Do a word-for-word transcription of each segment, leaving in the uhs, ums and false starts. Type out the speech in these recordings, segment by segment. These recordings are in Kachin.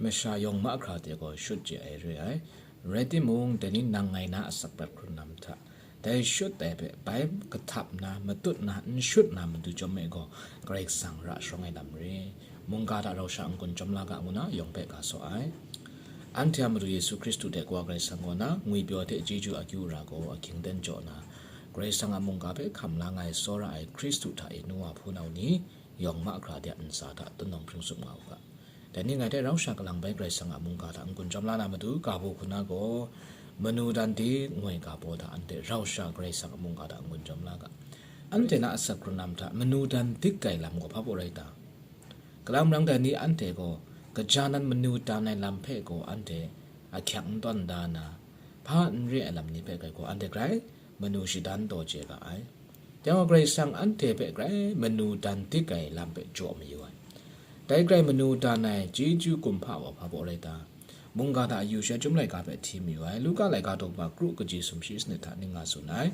masha yawng mahkra de gaw shut chye ai re ai. Rai timung, dai ni nang ngai na asak prat hkrun lam hta, dai shut ai hpe bai kahtap na, matut na, n shut na matu chyawm e gaw, Karai Kasang ra sharawng ai lam re. Mungga hta rau sha n-gun chyawm la ga ngu na yawng hpe ga saw ai. Anhte a Madu Yesu Hkristu hte Kawa Karai Kasang kaw na ngwipyaw hte chyeju akyu ara gaw ahkying ten jaw na, Karai Kasang a mungga hpe hkam la nga ai tsawra ai Hkristu hta e nu wa hpunau ni, yawng mahkra de a ntsa hta tun nawng hpring tsup nga u ga. Dai ni ngai hte rau sha kalang bai Karai Kasang a mungga hta n-gun chyawm la na matu, ga baw hku na gaw, manu dan dik ngoi ga baw hta anhte rau sha Karai Kasang a mungga hta n-gun chyawm la ga. Anhte na asak hkrun lam hta manu dan dik ai lam gaw hpa baw rai ta? Kalang marang dai ni anhte gaw, kaja nan manu dan ai lam hpe gaw anhte ahkyak n tawn da na, hpa n re ai lam ni hpe grai gaw anhte grai manu shadan taw chye ga ai. Yang gaw, Karai Kasang anhte hpe grai manu dan dik ai lam hpe jaw mayu ai. Dai grai manu dan ai chyeju kumhpa wa hpa baw rai ta? Mungga hta yu sha Chyum laika hpe hti mayu ai. Luka laika daw kru kaji sumshi sanit hta ning nga tsun ai.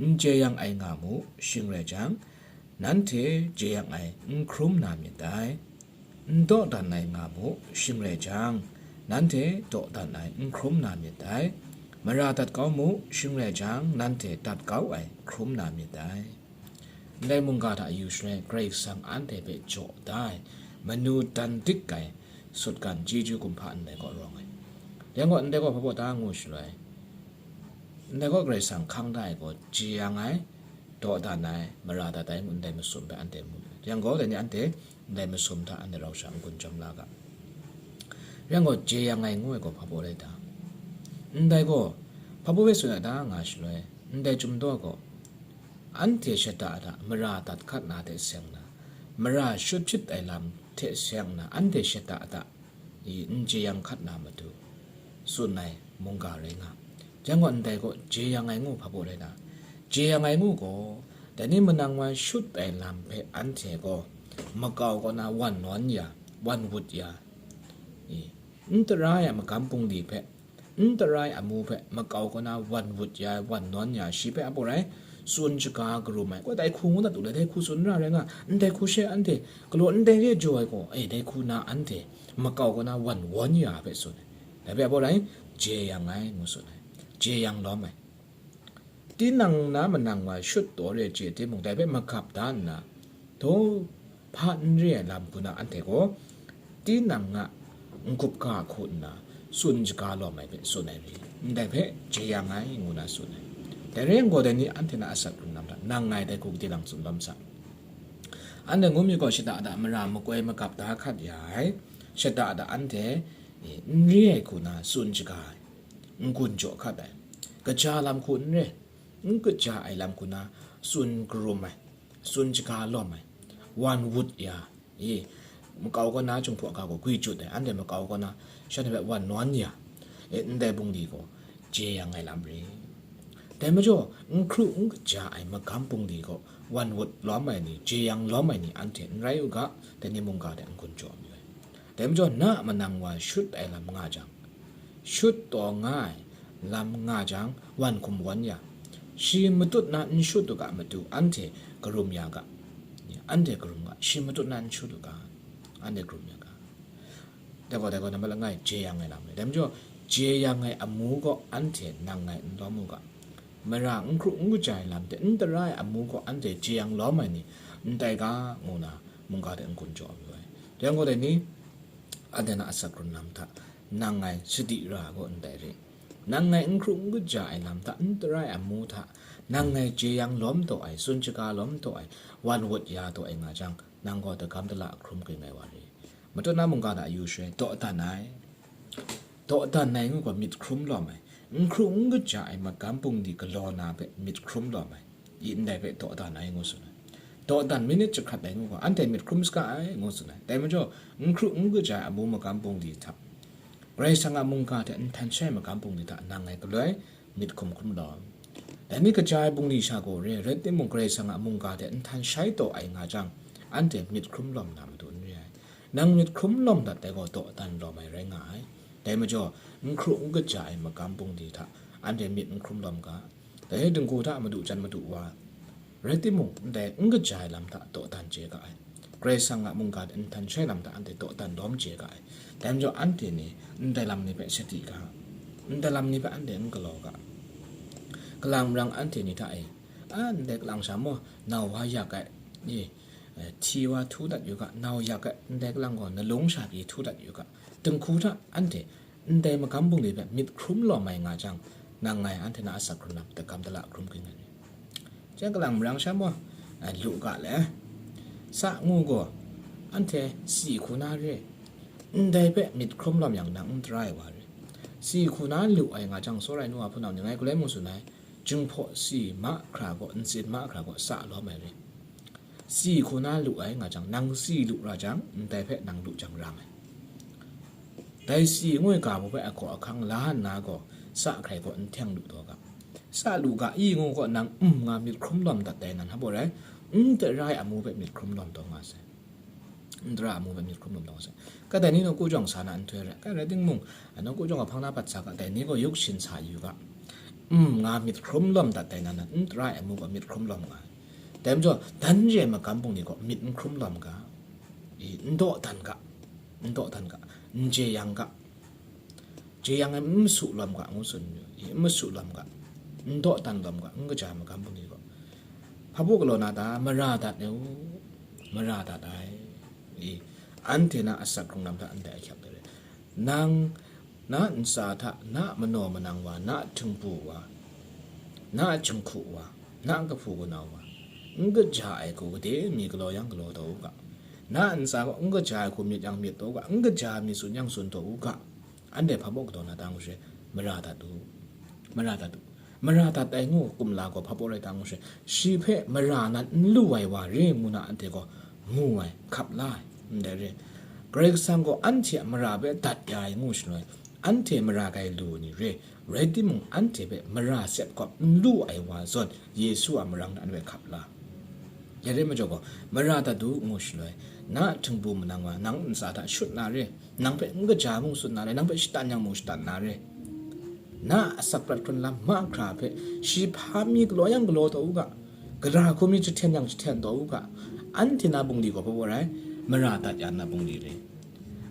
N jeyang ai nga mu, shing rai jang, nanhte jeyang ai n hkrum na myit dai. N dawdan ai nga mu, shing rai jang, nanhte dawdan ai n hkrum na myit dai. Mara dat kau mu, shing rai jang, nanhte dat kau ai hkrum na myit dai. Ndai mungga hta yu shaloi, Karai Kasang anhte hpe jaw da ai, manu dan dik ai sutgan chyeju kumhpa ndai kaw rawng ai. Yang gaw, ndai gaw hpa baw ta ngu shaloi, ndai gaw Karai Kasang hkang da ai gaw, jeyang ai, dawdan ai, mara dat ai ngu ndai masum hpe anhte mu. Yang gaw, dai ni anhte ndai masum hta anhte rau sha n-gun chyawm la ga. Yang gaw, jeyang ai ngu ai gaw hpa baw rai ta? Ndai gaw, hpa baw hpe tsun ai ta nga shaloi, ndai Chyum daw gaw, anhte shada hta mara dat hkat na hte seng na, mara shut hpyit ai lam hte seng na, anhte shada hta i n jeyang hkat na matu, tsun ai mungga rai nga. Yang gaw, ndai gaw jeyang ai ngu hpa baw rai na? Jeyang ai ngu gaw, dai ni manang wa shut ai lam hpe anhte gaw makau kaw na wan nawn ya, wan wut ya, i, n tara ai a magam bungli hpe, n tara ai amu hpe makau kaw na wan wut ya ai, wan nawn ya ai, shi hpe a baw rai, tsun shaga karum ai, gaw dai hku ngu dat u le, dai hku tsun ra rai nga, ndai hku she anhte galaw ndai re jaw ai gaw, e, dai hku na anhte makau kaw na wan wawn ya ai hpe tsun ai. Dai hpe a baw rai, jeyang ai ngu tsun ai, jeyang lawm ai. Tinang na manang wa shut taw re chye timung, dai hpe magap da nna, daw hpa n re ai lam hku na anhte gaw, tinang a n-gup ga hku nna, tsun shaga lawm ai hpe tsun ai ri, ndai hpe jeyang ai ngu na tsun ai. Dai rai yang gaw, dai ni anhte na asak hkrun lam hta, nang ngai dai hku gade lang tsun lawm sa. Anhte ngu mi gaw, shada da mara makoi magap da hkat ya ai, shada da anhte, e, n re ai hku na tsun shaga ai, n-gun jaw hkat ai, kaja lam hku n re, n kaja ai lam hku na tsun karum ai, tsun shaga lawm ai, wan wut ya, e, makau kaw na Jinghpaw ga gaw gwi jut ai, anhte makau kaw na shanhte hpe wan nawn ya, e, ndai bungli gaw jeyang ai lam re. Dai majaw, n hkru n kaja ai magam bungli gaw wan wut lawm ai ni, jeyang lawm ai ni anhte n rai u ga, dai ni mungga hte n-gun jaw mayu ai. Dai majaw, na a manang wa shut ai lam nga jang, shut taw nga ai lam nga jang, wan hkum wan ya, shi matut na n shut u ga matu, anhte karum ya ga, anhte karum ga, shi matut na n shut u ga, anhte karum ya ga. Dai gaw, dai gaw nambat langai jeyang ai lam rai. Dai majaw, jeyang ai amu gaw anhte nang ngai n lawm u ga, mara n hkru n kaja ai lam hte n tara ai amu gaw anhte jeyang lawm ai ni n tai ga, ngu na mungga hte n-gun jaw mayu ai. Dai yang gaw, dai ni, anhte na asak hkrun lam hta, nang ngai sadi ra gaw ndai re. Nang ngai n hkru n kaja ai lam hta, n tara ai amu hta, nang ngai jeyang lawm taw ai, tsun shaga lawm taw ai, wan wut ya taw ai nga jang, nang gaw dagam dala hkrum ging ai wa re. Matut na mungga hta yu shaloi, dawdan ai, dawdan ai ngu gaw myit hkrum lawm ai, n hkru n kaja ai magam bungli galaw na hpe myit hkrum lawm ai, i ndai hpe dawdan ai ngu tsun ai. Dawdan minit jahkrat ai ngu gaw, anhte myit hkrum saga ai ngu tsun ai. Dai majaw, n hkru n kaja ai amu magam bungli hta, Karai Kasang a mungga hte nhtan shai ai magam bungli hta nang ngai galoi myit hkum hkrum lawm. Dai ni kaja ai bungli sha gaw re, rai timung, Karai Kasang a mungga hte nhtan shai taw ai nga jang, anhte myit hkrum lawm na matu n re ai. Nang myit hkrum lawm dat ai gaw dawdan lawm ai rai nga ai. Dai majaw, n hkru n kaja ai magam bungli hta anhte myit n hkrum lawm ga. Dai dinggu hta madu jan madu wa, rai timung, ndai n kaja ai lam hta dawdan chye ga ai. Karai Kasang a mungga hte nhtan shai lam hta anhte dawdan lawm chye ga ai. Dai majaw anhte ni ndai lam ni hpe sadi ga, ndai lam ni hpe anhte n galaw ga. Kalang marang anhte ni hta e, a, ndai kalang sha maw, nau wa yak ai, e, e, hti wa htu dat yu ga, nau yak ai, ndai kalang gaw nalung sha pyi htu dat yu ga, dinghku hta anhte ndai magam bungli hpe myit hkrum lawm ai nga jang, nang ngai anhte na asak hkrung lam, dagam dala hkrum kring ai ni. Chyeng kalang marang sha maw, a, lu ga le, sa ngu gaw, anhte si hku na re, ndai hpe myit hkrum lawm yang nang n tara ai wa re. Si hku na lu ai nga jang, tsawra ai nu wa hpunau ni ngai galoi mung tsun ai, Jinghpaw si mahkra gaw, ntsin mahkra gaw sa lawm ai re. Si hku na lu ai nga jang, nang si lu ra jang, ndai hpe nang lu jang rang ai. Dai si ngoi ga mu hpe ahkaw ahkang la nna gaw, sa hkrai gaw n hteng lu taw ga. Sa lu ga i ngu gaw nang, mm, nga myit hkrum lawm dat dai nan, hpa rai, n tara ai amu hpe myit hkrum lawm taw nga sai. Ndara amu hpe myit hkrum lawm taw sai. Kadai ni nawku jawng sa na nhtoi rai, kai rai timung, a nawku jawng a hpang na pat sa ga, dai ni gaw yuk shin sa yu ga. Mm, nga myit hkrum lawm dat dai nan, n tara ai amu gaw myit hkrum lawm nga ai. Dai majaw, dan re ai magam bungli gaw myit n hkrum lawm ga, i, n dawdan ga, n dawdan ga, n jeyang ga, jeyang ai n masu lawm ga ngu tsun yu, i, n masu lawm ga, n dawdan lawm ga, n kaja ai magam bungli gaw, hpa baw galaw na ta, mara dat ai u, mara dat ai, i, anhte na asak hkrung lam hta ndai ahkyak de re. Nang, na ntsa hta, na manaw manang wa, na htingbu wa, na jinghku wa, na kahpu kanau wa, n kaja ai hku gade mi galaw yang galaw taw u ga, na ntsa gaw n kaja ai hku myit yang myit taw u ga, n kaja mi tsun yang tsun taw u ga, anhte hpa baw galaw na ta ngu she, mara dat u, mara dat u. Mara dat ai ngu kumla gaw hpa baw rai ta ngu she, shi hpe mara nan n lu ai wa re ngu na anhte gaw mu ai, hkap la ai, ndai re. Karai Kasang gaw anhte a mara hpe dat ya ai ngu shaloi, anhte mara kai lu ai ni re, rai timung, anhte hpe mara sep kawp n lu ai wa zawn, Yesu a marang hta anhte hpe hkap la. Dai re majaw gaw, mara dat u ngu shaloi, na htingbu manang wa, nang ntsa hta shut na re, nang hpe n kaja mung tsun na re, nang hpe shatan yang mung shatan na re, na asak prat hkrun lam mahkra hpe, shi hpa mi galaw yang galaw taw u ga, gara hku mi jahten yang jahten taw u ga, anhte na bungli gaw hpa baw rai, mara dat ya na bungli re.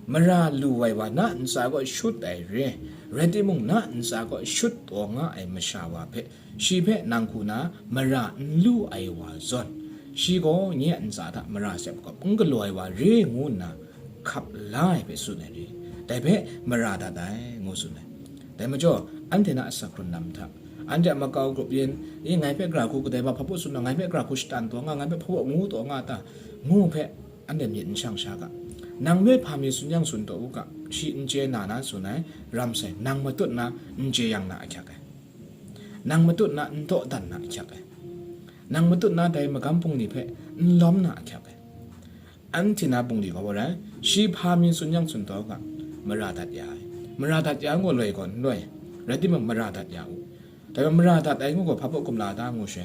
Mara lu ai wa na ntsa gaw shut ai re, rai timung, na ntsa gaw shut taw nga ai masha wa hpe, shi hpe nang hku na mara n lu ai wa zawn, shi gaw nye a ntsa hta mara sep kawp n galaw ai wa re ngu nna hkap la ai hpe tsun ai re, dai hpe mara dat ai, ngu tsun ai. Dai majaw, anhte na asak hkrun lam hta, anhte a makau grup yin, i, ngai hpe gara hku kadai wa hpa baw tsun na, ngai hpe gara hku shatan taw nga, ngai hpe hpa baw ngu taw nga ta, ngu hpe, anhte myit n shang sha ga. Nang hpe hpa mi tsun yang tsun taw u ga, shi n chye na na tsun ai, ram sai, nang matut na n jeyang na ahkyak ai, nang matut na n dawdan na ahkyak ai, nang matut na dai magam bungli hpe n lawm na ahkyak ai. Anhte na bungli gaw wa rai, shi hpa mi tsun yang tsun taw u ga, mara dat ya ai. Mara dat ya ai gaw loi gaw n loi, rai timung, mara dat ya u. Dai gaw, mara dat ai ngu gaw hpa baw kumla ta ngu she,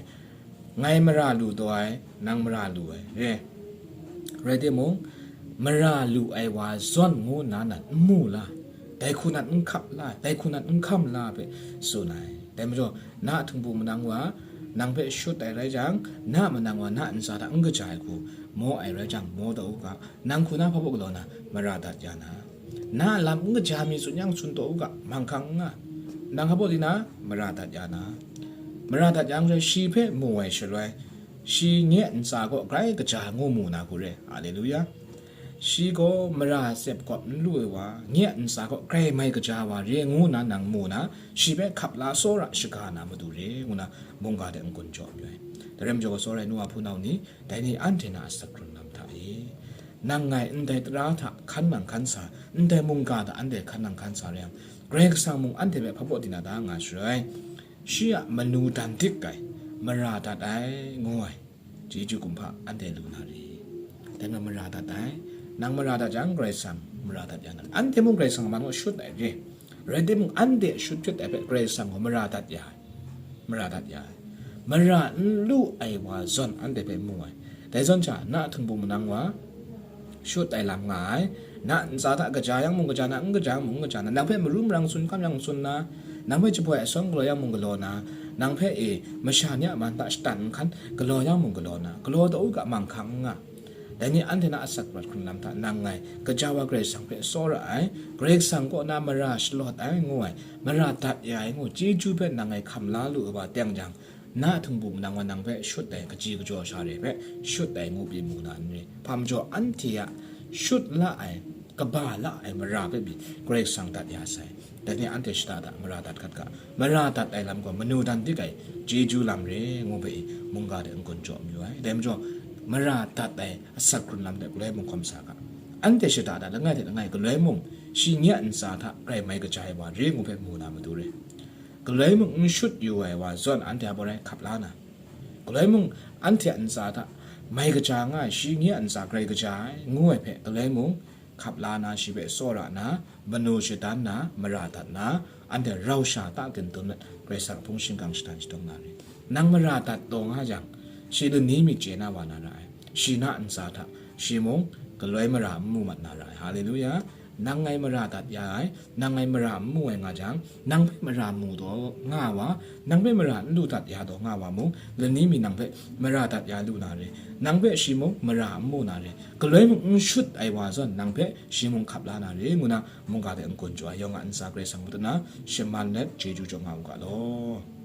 ngai mara lu taw ai, nang mara lu ai re, rai timung, mara lu ai wa zawn ngu nna nan n mu la, dai hku nan n hkap la, dai hku nan n hkam la hpe tsun ai. Dai majaw, na htingbu manang wa nang hpe shut ai rai jang, na manang wa na ntsa hta n kaja ai hku maw ai rai jang, maw taw u ga, nang hku na hpa baw galaw na, mara dat ya na, na a lam n kaja mi tsun yang tsun taw u ga, manghkang n nga. Nang hpa baw di na, mara dat ya na, mara dat yang rai, shi hpe mu ai shaloi, shi nye ntsa gaw grai kaja ngu mu na hku re. Aleluya. Shi gaw mara sep kawp n lu ai wa, nye ntsa gaw grai mai kaja wa re ngu na nang mu na, shi hpe hkap la tsawra shaga na matu re ngu na, mungga de n-gun jaw mayu ai. Dai rai majaw gaw, tsawra ai nu wa hpunau ni, dai ni anhte na asak hkrun lam hta e, nang ngai ndai tara hta hkan nang hkan sa, ndai mungga hta anhte hkan nang hkan sa rai yang, Karai Kasang mung anhte hpe hpa baw di na ta nga shaloi, shi a manu dan dik ai, mara dat ai, ngu ai, chyeju kumhpa anhte lu na re. Dai na mara dat ai, nang mara dat jang, Karai Kasang mara dat ya na, anhte mung Karai Kasang a man gaw shut ai re. Rai timung, anhte shut hpyit ai hpe Karai Kasang gaw mara dat ya ai, mara dat ya ai. Mara n lu ai wa zawn anhte hpe mu ai. Dai zawn sha, na htingbu manang wa shut ai lam nga ai. Na ntsa hta kaja yang mung kaja na, n kaja yang mung n kaja na, nang hpe maru marang tsun kam yang tsun na, nang hpe jaboi asawng galaw yang mung galaw na, nang hpe, e, masha ni a man hta shatan nhkan galaw yang mung galaw na, galaw taw u ga, manghkang n nga. Dai ni anhte na asak prat hkrun lam hta nang ngai gaja wa Karai Kasang hpe tsawra ai, Karai Kasang kaw na mara shalawt ai ngu ai, mara dat ya ai ngu chyeju hpe nang ngai hkam la lu ai wa teng jang, na htingbu manang wa nang hpe shut ai kaji kajaw sha re hpe shut ai ngu pyi mu na n re? Hpa majaw anhte a shut la ai, kaba la ai mara hpe pyi Karai Kasang dat ya sai. Dai ni anhte shada da mara dat gat ga, mara dat ai lam gaw manu dan dik ai chyeju lam re ngu hpe i mungga de n-gun jaw mayu ai. Dai majaw, mara dat ai asak hkrun lam de galoi mung hkawm sa ga, anhte shada da langai hte langai galoi mung shi nye a ntsa hta grai mai kaja ai wa re ngu hpe mu na matu re. Galoi mung n shut yu ai wa zawn anhte a baw rai hkap la na, galoi mung anhte a ntsa hta mai kaja nga ai, shi nye a ntsa grai kaja ai ngu ai hpe galoi mung hkap la na, shi hpe tsawra na, manu shadan na, mara dat na, anhte rau sha ta gindun let Karai Kasang hpung shingkang shadan shadawng na re. Nang mara dat taw nga jang, shi lani mi chye na wa na ra ai, shi na ntsa hta shi mung galoi mara n mu mat na ra ai. Haleluya! Nang ngai mara dat ya ai, nang ngai mara n mu ai nga jang, nang hpe mara mu taw nga wa, nang hpe mara n lu dat ya taw nga wa mung, lani mi nang hpe mara dat ya lu na re, nang hpe shi mung mara n mu na re, galoi mung n shut ai wa zawn nang hpe shi mung hkap la na re, ngu na mungga hte n-gun jaw ai, yawng a ntsa Karai Kasang matut na shaman let chyeju jaw nga u ga law.